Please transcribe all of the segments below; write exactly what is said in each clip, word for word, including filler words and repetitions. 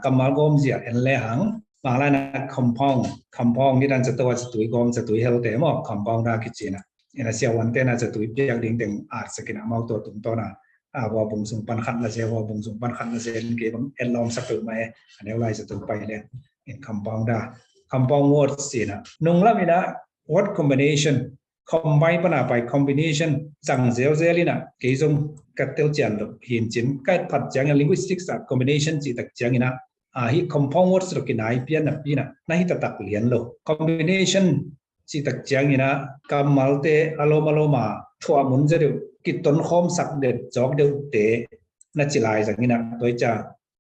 kammal gawmzia en le hang, bang lai na compound, compound ni dan zato a zatui gawm zatui helte maw, compound da kici na. Ina siavuante na zatui piak ding teng at sakin a mau tua tungtawn a, a hua bung sung pan khat la zia, hua bung sung pan khat la zia, in kei bang en lawm sa peuh mah e, a neu lai zato pai le. In compound da, compound words ci na. Nung lam ina word combination, combine pana pai combination zang zelzel ina, kei zong ka tel cian lo hin cin, ka et phat ciangin linguistics a combination cih tak ciangin a, a hi compound words lo kinai pian na pina, na hi taktak lian lo. Combination cih tak ciangin a, kammalte a lawm a lawm a thuah mun za deuh, kiton khawm sak det zawk deuhte na ci lai zangin a, tua i ca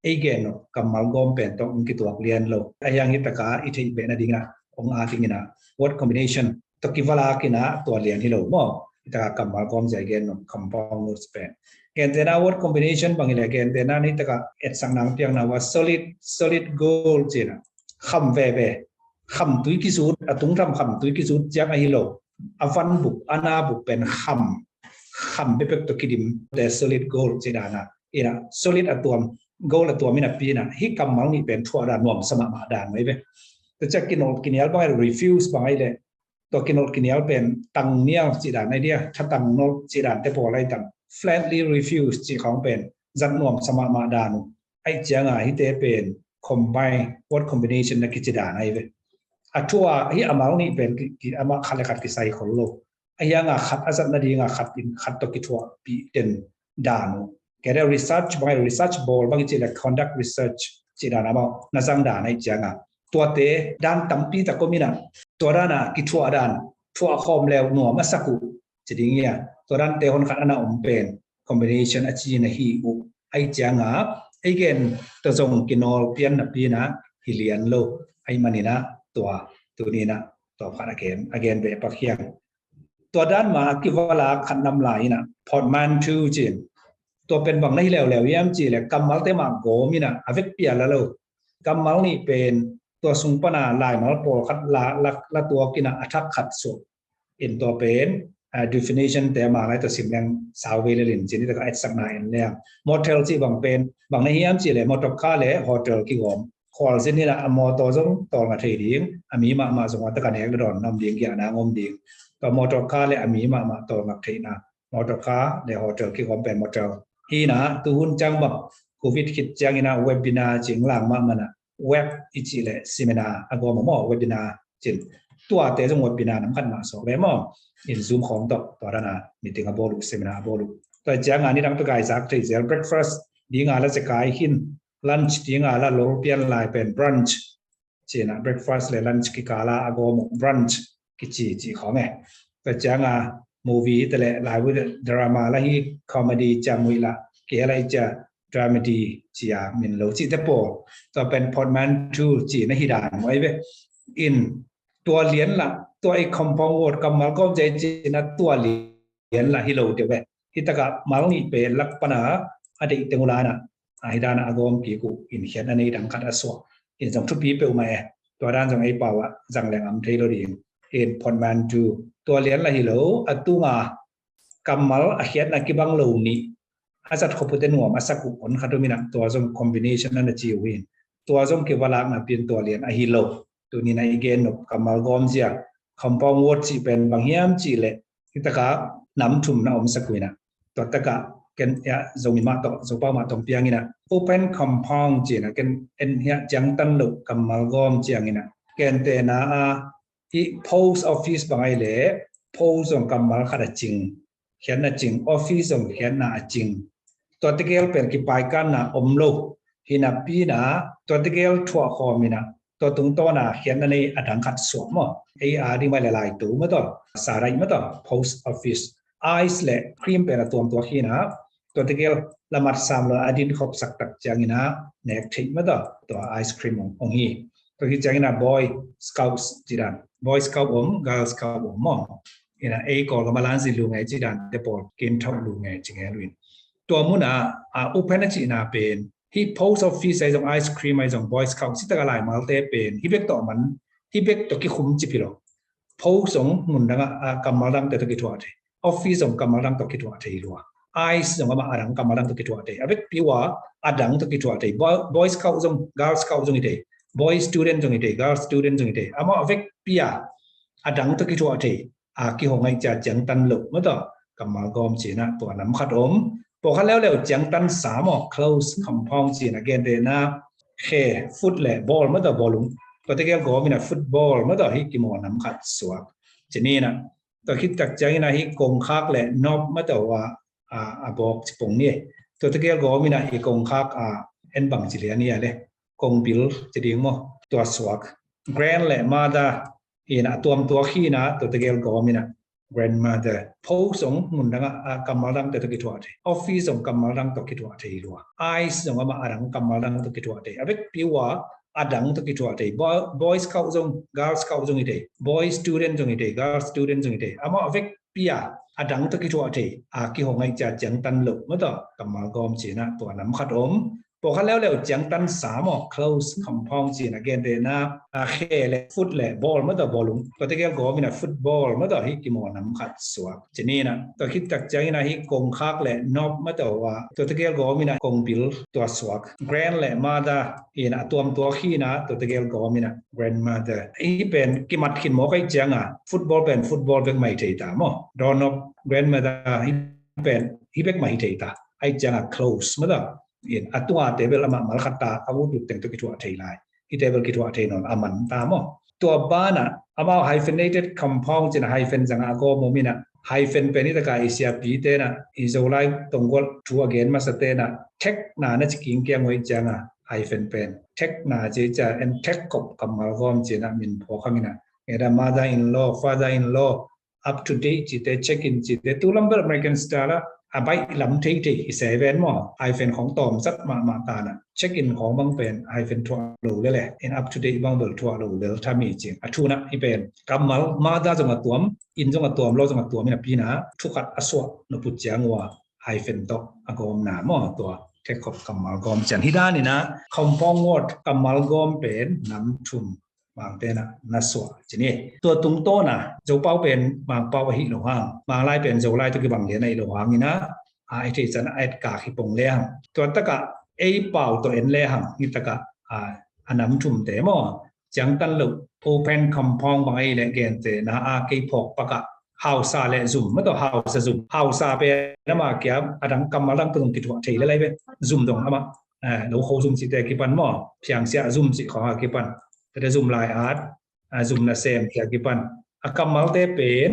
ei gen nop kammal gawm pen tawh hong kituak lian lo. A hiang hi taka i theih beh nading a, hong a dingin a, word combination tawh kivalak ina tua lian hi lo maw. Hi taka kammal gawm zia i gen nop compound words pen. Gentena word combination bang hi le gentena ni taka etsak nang piang na wa solid, solid gold ci na. Kham veve. Kham tui kisut, a tung tham kham tui kisut ciang a hi lo. A van buk, a na buk pen kham. Kham bepek tawh kidim te solid gold ci dan a. Ina solid a tuam, gold a tuam ina pi na. Hi kammal nih pen thuah dan nuam sa mahmah dan mai ve. Tua ciang kinol kinial bang ai refuse bang ai le. Tua kinol kinial pen tang nial ci dan ai dia, tha tang nol ci dan te pawl ai tang. Flatly refuse ci khawng pen zat nuam sa mahmah dan uh. Ai cianga hite pen combine, word combination na kici dan ai ve. A thuah hi a mal nih pen ki, ki, a mah khat le khat kisai khol lo. A hianga khat a zat nadinga khat in khat tawh kithuahpih den dan uh. Kei le research bang ai research bawl bang i ci le conduct research ci dan a mah na zang dan ai cianga. Tuate dan tampi tak om ina, tua dana kithuah dan, thuah khawm leu nuam a sak uh ci ding ia. Tua dante hon khat ana om pen combination a ci na hi uh. Ai cianga, ei gen ta zong kinol pian na pi na hi lian lo. Ai manina tua, tunina tua phat a gen, a gen ve pak hiang. Tua dan ma kivalak khat nam lai ina, portmanteau cin. Tua pen bang na hi leuleu iam ci le, kammalte mah gawm ina, a vek pia la lo. Kammal nih pen, tua sung pana laimal pawl khat la, la, la tuak ina, a thak khat suak. In tua pen, a, definition te ma lai tua sim leng sau ve le lin cin, i taka etsakna en leng. Motel ci bang pen, bang na hiam ci le, motor car le hotel kigawm. Khualzin hi na a mawtaw zong tawlnga thei ding, a mi mahmah zong a taka nek le dawn nam ding, giahna ngom ding. Tua mawtaw kha le a mi mahmah tawlnga theihna, mawtaw kha le hotel kigawm pen mawtaw. Hi na tuhun ciang bang covid khit ciangin a webinar cing lang mahmah na, web i cih le seminar a gawm maw, webinar cin. Tuate zong webinar nam khat mah sawk le maw. In Zoom khawng tawh tua dana meeting a bawl uh, seminar a bawl uh. Tua cianga nidang tua gai zak thei zel, breakfast dinga la zekai hin, lunch dinga la lol pian lai pen brunch. Cina breakfast le lunch kikala a gawm uh brunch kici ci khawng e. Tua cianga movie te le lai uh drama la hi comedy ciang uh la kei lai cia dramedy cia min lo ci te pawl. Tua pen portmanteau ci na hi dan uh ai ve. In tua lian la, tua i compound word kammal gawm zia cina tua lian la hi lo deuh ve. Hi taka mal nih pen lak pana a deih teng uh lana, a hi dana a gawm kik uh in khiatna nei dang khat a suak. In zong thupi peuhmah e. Tua dan zong ei pau ah zang leng am thei lo ding. In portmanteau tua lian la hi lo, a tunga kammal a khiatna kibang lo nih a zat khop uh te nuam a sak uh hon khat om ina, tua zong combination na na ci uh hin. Tua zong kivalakna pian tua lian a hi lo. Tunina i gen nop kammal gawm zia compound word cih pen bang hiam cih le, hi taka nam thum na om sak uh ina. Tua taka ken ia Zomi mah tawh, Zopau mah tawh piang ina, open compound cina ken en hia ciang tan lo kammal gawm ciang ina. Ken tena a hi post office bang ai le, post zong kammal khat a cing, khiatna cing, office zong khiatna a cing. Tua tegel pen kipaikanna om lo. Hi na pi na, tua tegel thuah khawm ina, tua tungtawna khiatna nei a dang khat suak maw. Ei a ding mai le lai tu maw tawh, sarai maw tawh, post office. Ice le cream pen a tuam tuak hi na, tua tegel lamat sam lo a din khop sak tak ciang ina, nek theih maw tawh, tua ice cream ong, ong hi. Tua hi ciang ina Boy Scouts ci dan. Boy Scout om, Girl Scout om maw. Ina ei kawl ka malan zi lu ngai ci dan te pawl, kin thok lu ngai ci ngai luin. Tua muna, a, open a cina pen, hi post office ai zong ice cream ai zong Boy Scout ci taka laimalte pen, hi bek tawh man, hi bek tawh kikhum ci phi lo. Post zong mun danga, a, kammal dang te tawh kithuah thei. Office zong kammal dang tawh kithuah thei lua. Ice zong amah adang kammal dang tawh kithuah thei. A vekpi uh a adang tawh kithuah thei. Boy, Boy Scout zong, Girl Scout zong hi thei. Boy student zong hi thei, girl student zong hi thei. Amah a vekpi a adang tawh kithuah thei. A kihong aih cia ciangtan loh maw tawh kammal gawm cina tua nam khat om. Pawlkhat leuleu ciangtan sa maw, close compound cina gentehna khe, foot le ball maw tawh bawlung. Tua tegel gawm ina football maw tawh hi kimaw nam khat suak. Cinina tua khit tak ciangina hi kongkhak le nop maw tawh a, a, a bawk cipong ni. Tua tegel gawm ina hi kongkhak a en bang ci lian ia le kongbil ci ding maw tua suak. Grand le mother ina a tuam tua khina tua tegel gawm ina grandmother. Pho zong mun dang a, a kammal dang te tawh kithuah thei. Office zong kammal dang tawh kithuah thei lua. Ice zong amah adang kammal dang tawh kithuah thei. A vekpi uh a adang tawh kithuah thei. Boy, Boy Scout zong, Girl Scout zong hi thei. Boy student zong hi thei, girl student zong hi thei. Amah a vekpi a adang tawh kithuah thei. A kihong aih cia ciangtan loh maw tawh kammal gawm cina tua nam khat om. Pawlkhat leuleu ciangtan sa maw, close compound cina gentehna a khe le foot le ball maw tawh bawlung. Tua tegel gawm ina football maw tawh hi kimaw nam khat suak. Cinina tua khit tak ciangina hi kongkhak le nop maw tawh a, tua tegel gawm ina kongbil tua suak. Grand le mother ina a tuam tua khina tua tegel gawm ina grandmother. Hi pen kimat khin mawk aih cianga football pen football vek mah hi thei ta maw. Doorknob, grandmother hi pen hi vek mah hi thei ta. Aih cianga close maw tawh in a tua table amah malkhat ta a ut ut teng tawh kithuah thei lai. Hi table kithuah thei nawn a man ta maw. Tua bana amau hyphenated compound cina hyphen zanga a gawm om ina hyphen pen hi taka i siapi tena i Zolai tonggual thu a gen masa tena thekna na ci kingkiang uh aih cianga hyphen pen thekna ci cia en thek kop kammal gawm cina min phawk hang ina. Eda mother in law, father in law, up to date cite, check in cite, tu lam bel American style a a baih lam thei thei i se ven maw. Hyphen khong tawm zat mahmah tana check in khong bang pen hyphen thuah lo lele in up to date bang bel thuah lo lel thami cing a thuna hi pen kammal mother zong a tuam, in zong a tuam, law zong a tuam ina pina thukhat a suah na put ciang ua hyphen tawh a gawmna maw tua thek khop kammal gawm cian hi danina compound word kammal gawm pen nam thum Mangtena na suah cini. Tua tungtawna Zopau pen Mangpau ahi lo hang, Manglai pen Zolai tawh kibang lian ahi lo hangina a i thei can a etkak hi pong le hang. Tua taka ei pau tawh en le hang hi taka a nam thumte maw ciangtan lo open compound bang ahi le gente na a kei phawk paka hausa le zum maw tawh hausa zum. Hausa pen ama kia a dang kammal dang tung kithuah thei le lai ve. Zum dong ama lo kho zum cite kipan maw, phiangsia zum cih khawng a kipan. Tete zum lai at a zum nasem kia kipan a kammalte pen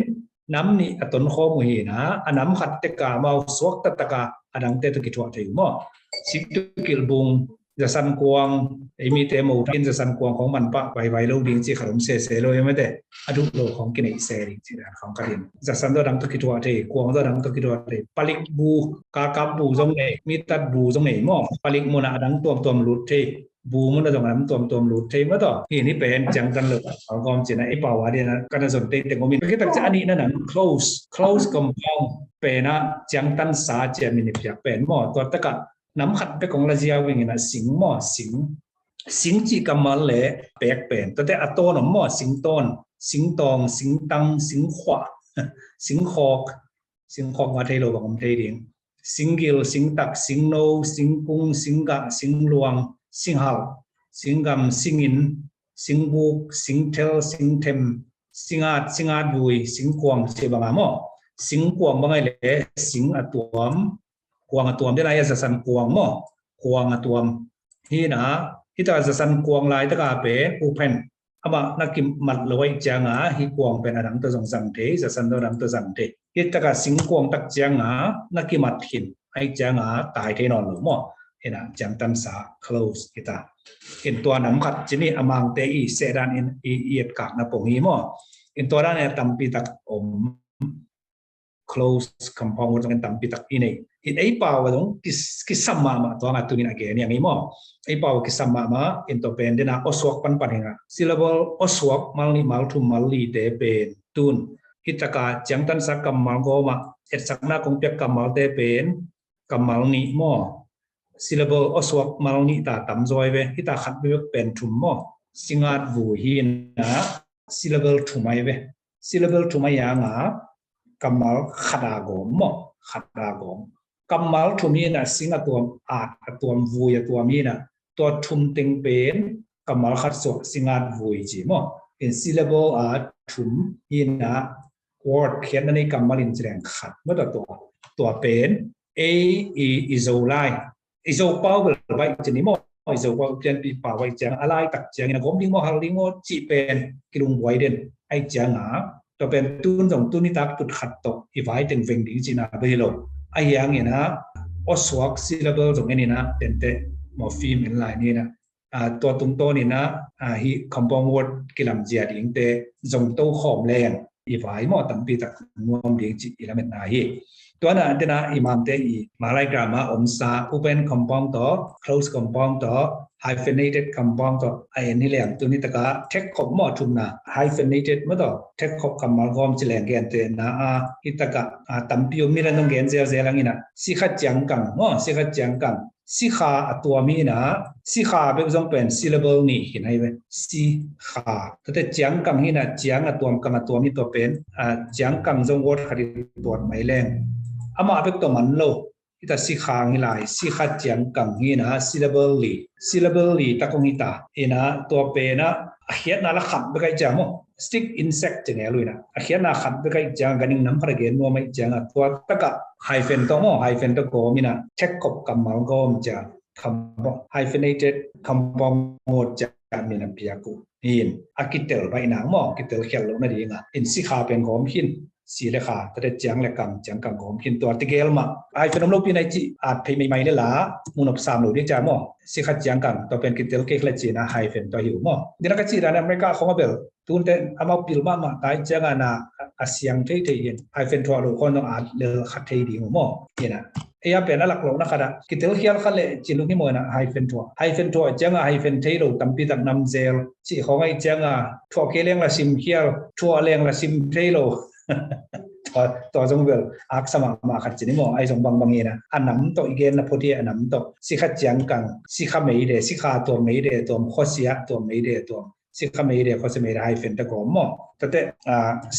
nam nih a tonkhawm uh hina a nam khat teka mau suak taktaka a dangte tawh kithuah thei uh maw. Siktukilh bung, zasan kuang, ei mite mo thakin zasan kuang khawng manpah vaivai lo ding cih khat om sese lo i mate a duh lo khawng kineih se ding cih dan khawng ka din. Zasan tawh a dang tawh kithuah thei, kuang tawh a dang tawh kithuah thei, palik bu, kakap bu zong nei, mitat bu zong nei maw, palik munah a dang tuamtuam lut thei. Bu mun a zong a nam tuamtuam lut thei maw tawh. Hi ni pen ciangtan lo a gawm cina i pau a dina kana zon tei teng omin. Kitak ci a nihna nam close, close compound pena ciangtan sa cia min i piak pen maw. Tua taka nam khat pek kong la ziau ingina sing maw, sing. Sing cih kammal le pek pen. Tate a tawn om maw, sing tawn, sing tawng, sing tang, sing khuah, sing khawk, sing khawk nga thei lo bang om thei ding. Singgil, singtak, singno, singkung, singgah, singluang, singhal, singgam, singin, singbuk, singthel, singthem, singat, singatvui, singkuang cih banga maw. Singkuang bang ahi le sing a tuam, kuang a tuam, den ahi a zasan kuang maw, kuang a tuam. Hina hita zasan kuang lai taka pen uphen amah na kimat lo aih cianga hi kuang pen a dang tawh zong zang thei, zasan tawh a dang tawh zang thei. Hi taka singkuang tak cianga na kimat khin aih cianga tai thei nawn lo maw. Hina ciangtan sa close hita. In tua nam khat cini a mangte i sehdan in i etkakna pong hi maw. In tua dan in a tampi tak om. Close compound word zong en tampi tak i nei. In ei pau a zong kisam mahmah tua nga tunin a gen iang i maw. Ei pau a kisam mahmah in tua pen dena awsuak panpan hinga syllable awsuak mal nih mal thum mal lite pen tun. Hitaka ciangtansa kammal gawma etsakna kong piak kammalte pen kammal nih maw. Syllable awsuak mal nih ta tamzaw ai ve. Hita khat bebek pen thum maw. Singat vui hina syllable thum ai ve. Syllable thum ai anga kammal khat a gawm maw. Khat a gawm. Kammal thum hi-in ah, sing a tuam, at a tuam, vui a tuam hi-in ah, tua thum teng pen kammal khat suah, sing at vui ci maw. In syllable a thum hi-in ah, word khiatna nei kammal in ci leng khat maw, tua, tua pen ei i, i Zolai, i Zopau bel baih ci ni maw, i Zopau pianpih pau ahih ciang a laitak ciangin a gawm ding maw, hal ding maw cih pen kilungbuai den ahih cianga, tua pen tun zong tuni tak tut khat tawh i vai teng veng ding cihna bel hi lo. Ahi hangin ah, awsuak syllable zong en in ah, tente morpheme en lai ni in ah, tua tungtawn in ah, hih compound word kilamzia dingte zong to khawm leng i vai maw tampi tak nuam ding cih i lametna hi. Tua na dena i Mamte i Malay grammar omsa open compound tawh, close compound tawh, hyphenated compound tawh a en hi leng, tuni taka thekkhop maw thumna hyphenated maw tawh thekkhop kammal gawm ci leng gentehna a, hih taka tampi om hi leng nong gen zelzel hangin ah, sikha ciangkang maw, sikha ciangkang, sikha a tuam hi-in ah, sikha bek zong pen syllable nih hi-in ahi ve. Sikha. Tate ciangkang hi-in ah, ciang a tuam, kang a tuam hi, tua pen ciangkang zong word khat i tuat mai leng, amah bek tawh man lo. Hita sikha hi lai, sikha ciangkang hi-in ah, syllable li. Syllable li tak hong hita. In ah, tua pen ah a khiatna la khat bek ahih ciang maw, stick, insect ci ngel uh in ah, a khiatna khat bek ahih ciang, ganhing nam khat a gen nuam ahih cianga, tua taka hyphen tawh maw, hyphen tawh gawm in ah, thekkhop kammal gawm ciang, compound, hyphenated compound word ciang min a piak uh hi-in, a kitel baihna maw, kitel khial loh nadinga, in sikha pen gawm khin, si le kha, tate ciang le kang, ciangkang gawm khin, tua tegel mah hyphen om lopi na i cih at phei meimai le la, munop sam lo ding ciang maw, sikha ciangkang, tua pen kitel kei khala cihna hyphen tua hi uh maw. Dina ka cih dan America khong a bel, tunte amau pil mahmah ta ahih cianga na a siang theithei hi-in, hyphen thuah lo khong zong at lel kha thei ding uh maw. Hi-in ah, ei a pen a lak lohna khat ah, kitel khial kha leh ci lung hi maw in ah, hyphen thuah. Hyphen thuah cianga hyphen thei lo tampi tak nam zel. Cih khong ahih cianga thuah kei leng la sim khial, thuah leng la sim thei lo. Tua, tua zong bel aksa mahmah khat ci ni maw, ahi zong bangbang hi-in ah, a nam tawh i genna phot hi, a nam tawh. Sikha ciangkang, sikha meide, sikha tuam meide, tuam khuasia, tuam meide, tuam sikha meide, khuasia meide, hyphen tawh gawm maw. Tate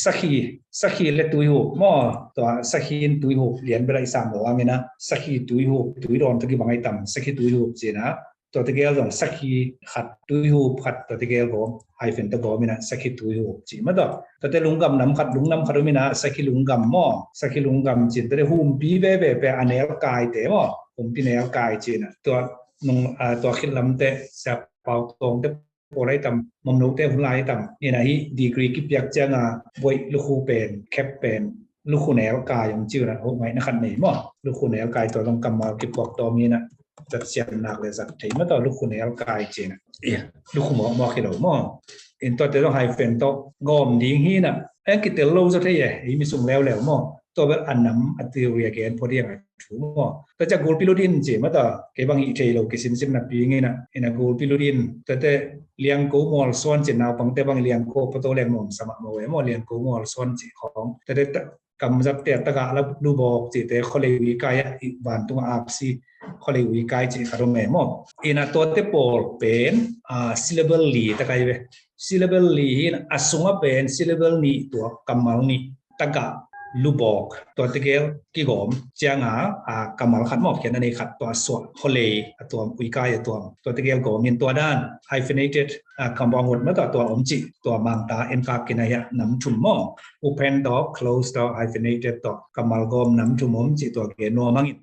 sakhi, sakhi le tuihup maw, tua sakhi in tuihup lian bel ah i sam lo hangin ah, sakhi tuihup, tuidawn tawh kibang ahi tam, sakhi tuihup ci-in ah, tua tegel zong sakhi khat, tuihup khat, tua tegel gawm, hyphen tawh gawm in ah, sakhi tuihup ci maw tawh. Tate lunggam nam khat, lungnam khat om in ah, sakhi lunggam maw, sakhi lunggam ci-in, tate humpi veve pen a nelkaite maw, humpi nelkai ci-in ah, tua nung, tua khit lamte Sia Pau Tawngte pawl ahi tam, Mamnote hun lai ahi tam, in ah hih degree kipiak cianga buaih lukhu pen, khep pen, lukhu nelkai hong ci uh in ah, hoh ngaihna khat nei maw. Lukhu nelkai, tua zong kammal kipuak tawm hi-in ah, zat siam nak le zat thei maw tawh, lukhu nelkai ci-in ah. Lukhu mawkmawk hi lo maw. In tuate zong hyphen tawh gawm ding hi-in ah, en kitel lo zaw thei e, ei mi sung leuleu maw. Tua bel a nam a theory a gen phot hi-in ah, thu maw. Tua ciang gulpi lut in ci maw tawh, kei bang hih thei lo kisimsim napi hangin ah, in ah gulpi lut in, tate liangko mualsuan ci, naupangte bang liangko photo leng nuam sa mahmah uh e maw, liangko mualsuan ci khong. Tate kamzatte a tagah la lubawk cihte, khualei uikai ah, i vantung a apsi khualei uikai cih khat om e maw. In ah tuate pawl pen syllable li tak ahi ve. Syllable li hi-in a sungah pen syllable nih, tua kammal nih tagah lubawk, tua tegel kigawm cianga, kammal khat maw, khiatna nei khat, tua suah, khualei a tuam, uikai a tuam, tua tegel gawm in, tua dan hyphenated compound word maw tawh, tua om cih, tua Mangta en kak kina hi-a, nam thum maw, open tawh, close tawh, hyphenated tawh kammal gawm nam thum om cih, tua gen nuam hangin.